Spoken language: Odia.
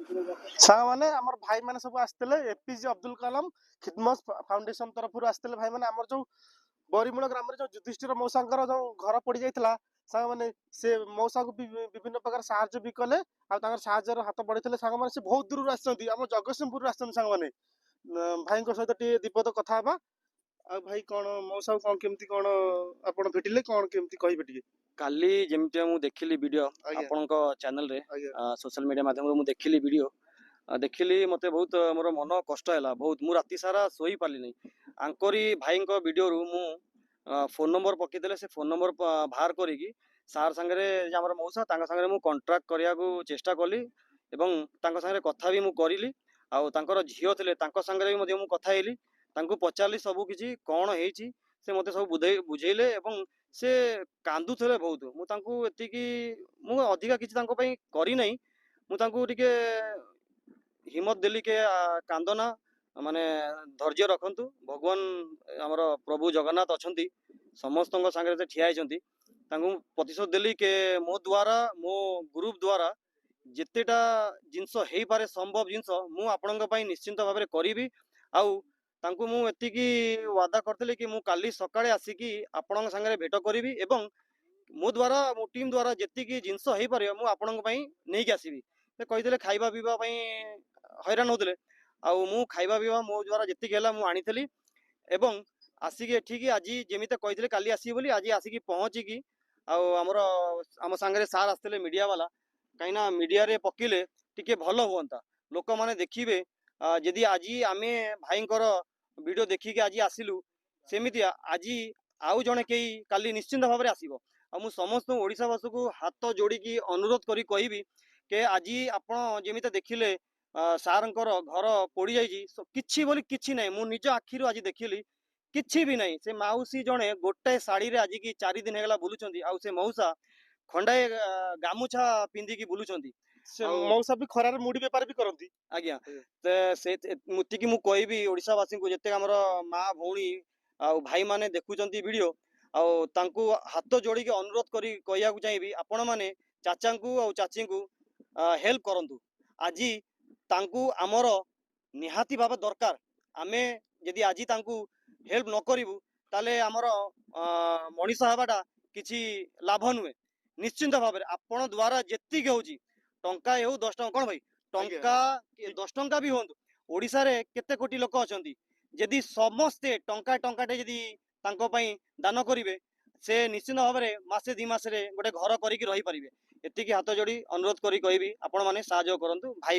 ସାଙ୍ଗମାନେ, ଆମର ଭାଇମାନେ ସବୁ ଆସିଥିଲେ। ଏପିଜେ ଅବଦୁଲ କାଲାମ ଖିଦମତ ଫାଉଣ୍ଡେସନ ତରଫରୁ ଆସିଥିଲେ ଭାଇମାନେ। ଆମର ଯୋଉ ବରିମୂଳ ଗ୍ରାମରେ ଯୋଉ ଯୁଧିଷ୍ଠିର ମଉସାଙ୍କର ଯୋଉ ଘର ପଡି ଯାଇଥିଲା ସାଙ୍ଗମାନେ, ସେ ମଉସାକୁ ବିଭିନ୍ନ ପ୍ରକାର ସାହାଯ୍ୟ ବି କଲେ ଆଉ ତାଙ୍କର ସାହାଯ୍ୟର ହାତ ବଢେଇଥିଲେ ସାଙ୍ଗମାନେ। ସେ ବହୁତ ଦୂରରୁ ଆସିଛନ୍ତି, ଆମ ଜଗତସିଂହପୁରରୁ ଆସିଛନ୍ତି ସାଙ୍ଗମାନେ। ଭାଇଙ୍କ ସହିତ ଟିକେ ଦିପଦ କଥା ହେବା। ଆଉ ଭାଇ, କଣ ମଉସାକୁ କଣ କେମିତି କଣ ଆପଣ ଭେଟିଲେ, କଣ କେମିତି କହିବେ ଟିକେ? କାଲି ଯେମିତି ମୁଁ ଦେଖିଲି ଭିଡ଼ିଓ ଆପଣଙ୍କ ଚ୍ୟାନେଲରେ, ସୋସିଆଲ ମିଡ଼ିଆ ମାଧ୍ୟମରେ ମୁଁ ଦେଖିଲି ଭିଡ଼ିଓ ଦେଖିଲି, ମୋତେ ବହୁତ ମୋର ମନ କଷ୍ଟ ହେଲା ବହୁତ। ମୁଁ ରାତି ସାରା ଶୋଇପାରିଲିନି। ଆଙ୍କରି ଭାଇଙ୍କ ଭିଡ଼ିଓରୁ ମୁଁ ଫୋନ୍ ନମ୍ବର ପକେଇଦେଲେ, ସେ ଫୋନ୍ ନମ୍ବର ବାହାର କରିକି ସାର୍ ସାଙ୍ଗରେ, ଯେ ଆମର ମଉସା, ତାଙ୍କ ସାଙ୍ଗରେ ମୁଁ କଣ୍ଟାକ୍ଟ କରିବାକୁ ଚେଷ୍ଟା କଲି ଏବଂ ତାଙ୍କ ସାଙ୍ଗରେ କଥା ବି ମୁଁ କରିଲି। ଆଉ ତାଙ୍କର ଝିଅ ଥିଲେ, ତାଙ୍କ ସାଙ୍ଗରେ ବି ମଧ୍ୟ ମୁଁ କଥା ହେଲି। ତାଙ୍କୁ ପଚାରିଲି ସବୁ କିଛି କ'ଣ ହେଇଛି। ସେ ମୋତେ ସବୁ ବୁଝେଇଲେ ଏବଂ ସେ କାନ୍ଦୁଥିଲେ ବହୁତ। ମୁଁ ତାଙ୍କୁ ଏତିକି, ମୁଁ ଅଧିକା କିଛି ତାଙ୍କ ପାଇଁ କରିନାହିଁ, ମୁଁ ତାଙ୍କୁ ଟିକେ ହିମ୍ମତ ଦେଲି କି କାନ୍ଦନା, ମାନେ ଧୈର୍ଯ୍ୟ ରଖନ୍ତୁ, ଭଗବାନ ଆମର ପ୍ରଭୁ ଜଗନ୍ନାଥ ଅଛନ୍ତି, ସମସ୍ତଙ୍କ ସାଙ୍ଗରେ ସେ ଠିଆ ହେଇଛନ୍ତି। ତାଙ୍କୁ ମୁଁ ପ୍ରତିଶୋଧ ଦେଲି କି ମୋ ଦ୍ୱାରା, ମୋ ଗ୍ରୁପ ଦ୍ୱାରା ଯେତେଟା ଜିନିଷ ହେଇପାରେ, ସମ୍ଭବ ଜିନିଷ ମୁଁ ଆପଣଙ୍କ ପାଇଁ ନିଶ୍ଚିନ୍ତ ଭାବରେ କରିବି। ଆଉ ତାଙ୍କୁ ମୁଁ ଏତିକି ୱାଦା କରିଥିଲି କି ମୁଁ କାଲି ସକାଳେ ଆସିକି ଆପଣଙ୍କ ସାଙ୍ଗରେ ଭେଟ କରିବି ଏବଂ ମୋ ଦ୍ୱାରା, ମୋ ଟିମ୍ ଦ୍ୱାରା ଯେତିକି ଜିନିଷ ହେଇପାରିବ ମୁଁ ଆପଣଙ୍କ ପାଇଁ ନେଇକି ଆସିବି। ସେ କହିଥିଲେ ଖାଇବା ପିଇବା ପାଇଁ ହଇରାଣ ହେଉଥିଲେ, ଆଉ ମୁଁ ଖାଇବା ପିଇବା ମୋ ଦ୍ୱାରା ଯେତିକି ହେଲା ମୁଁ ଆଣିଥିଲି ଏବଂ ଆସିକି ଏଠିକି ଆଜି ଯେମିତି କହିଥିଲେ କାଲି ଆସିବି ବୋଲି, ଆଜି ଆସିକି ପହଞ୍ଚିକି ଆଉ ଆମର ଆମ ସାଙ୍ଗରେ ସାର୍ ଆସିଥିଲେ ମିଡ଼ିଆ ବାଲା, କାହିଁକିନା ମିଡ଼ିଆରେ ପକେଇଲେ ଟିକେ ଭଲ ହୁଅନ୍ତା, ଲୋକମାନେ ଦେଖିବେ। ଯଦି ଆଜି ଆମେ ଭାଇଙ୍କର ଭିଡ଼ିଓ ଦେଖିକି ଆଜି ଆସିଲୁ, ସେମିତି ଆଜି ଆଉ ଜଣେ କେହି କାଲି ନିଶ୍ଚିନ୍ତ ଭାବରେ ଆସିବ। ଆଉ ମୁଁ ସମସ୍ତଙ୍କୁ ଓଡ଼ିଶାବାସୀକୁ ହାତ ଯୋଡ଼ିକି ଅନୁରୋଧ କରି କହିବି କି ଆଜି ଆପଣ ଯେମିତି ଦେଖିଲେ ସାର୍ଙ୍କର ଘର ପୋଡ଼ିଯାଇଛି, କିଛି ବୋଲି କିଛି ନାହିଁ। ମୁଁ ନିଜ ଆଖିରୁ ଆଜି ଦେଖିଲି, କିଛି ବି ନାହିଁ। ସେ ମାଉସୀ ଜଣେ ଗୋଟାଏ ଶାଢ଼ୀରେ ଆଜିକି 4 ଦିନ ହେଇଗଲା ବୁଲୁଛନ୍ତି, ଆଉ ସେ ମଉସା ଖଣ୍ଡାଏ ଗାମୁଛା ପିନ୍ଧିକି ବୁଲୁଛନ୍ତି। ସେ ମଉସା ବି ଖରାରେ ମୁଢି ବେପାର ବି କରନ୍ତି। ଆଜ୍ଞା, ସେ ଏତିକି ମୁଁ କହିବି ଓଡ଼ିଶାବାସୀଙ୍କୁ, ଯେତେ ଆମର ମା ଭଉଣୀ ଆଉ ଭାଇମାନେ ଦେଖୁଛନ୍ତି ଭିଡ଼ିଓ, ଆଉ ତାଙ୍କୁ ହାତ ଯୋଡ଼ିକି ଅନୁରୋଧ କରି କହିବାକୁ ଚାହିଁବି, ଆପଣମାନେ ଚାଚାଙ୍କୁ ଆଉ ଚାଚୀଙ୍କୁ ହେଲ୍ପ କରନ୍ତୁ। ଆଜି ତାଙ୍କୁ ଆମର ନିହାତି ଭାବେ ଦରକାର। ଆମେ ଯଦି ଆଜି ତାଙ୍କୁ ହେଲ୍ପ ନ କରିବୁ, ତାହେଲେ ଆମର ମଣିଷ ହେବାଟା କିଛି ଲାଭ ନୁହେଁ। ନିଶ୍ଚିନ୍ତ ଭାବରେ ଆପଣ ଦ୍ୱାରା ଯେତିକି ହେଉଛି, ଟଙ୍କା ହେଉ 10 ଟଙ୍କା, କ'ଣ ଭାଇ, ଟଙ୍କା 10 ଟଙ୍କା ବି ହୁଅନ୍ତୁ, ଓଡ଼ିଶାରେ କେତେ କୋଟି ଲୋକ ଅଛନ୍ତି, ଯଦି ସମସ୍ତେ ଟଙ୍କା ଟଙ୍କାଟେ ଯଦି ତାଙ୍କ ପାଇଁ ଦାନ କରିବେ, ସେ ନିଶ୍ଚିନ୍ତ ଭାବରେ ମାସେ 2 ମାସରେ ଗୋଟେ ଘର କରିକି ରହିପାରିବେ। ଏତିକି ହାତ ଯୋଡ଼ି ଅନୁରୋଧ କରି କହିବି, ଆପଣମାନେ ସାହାଯ୍ୟ କରନ୍ତୁ ଭାଇ।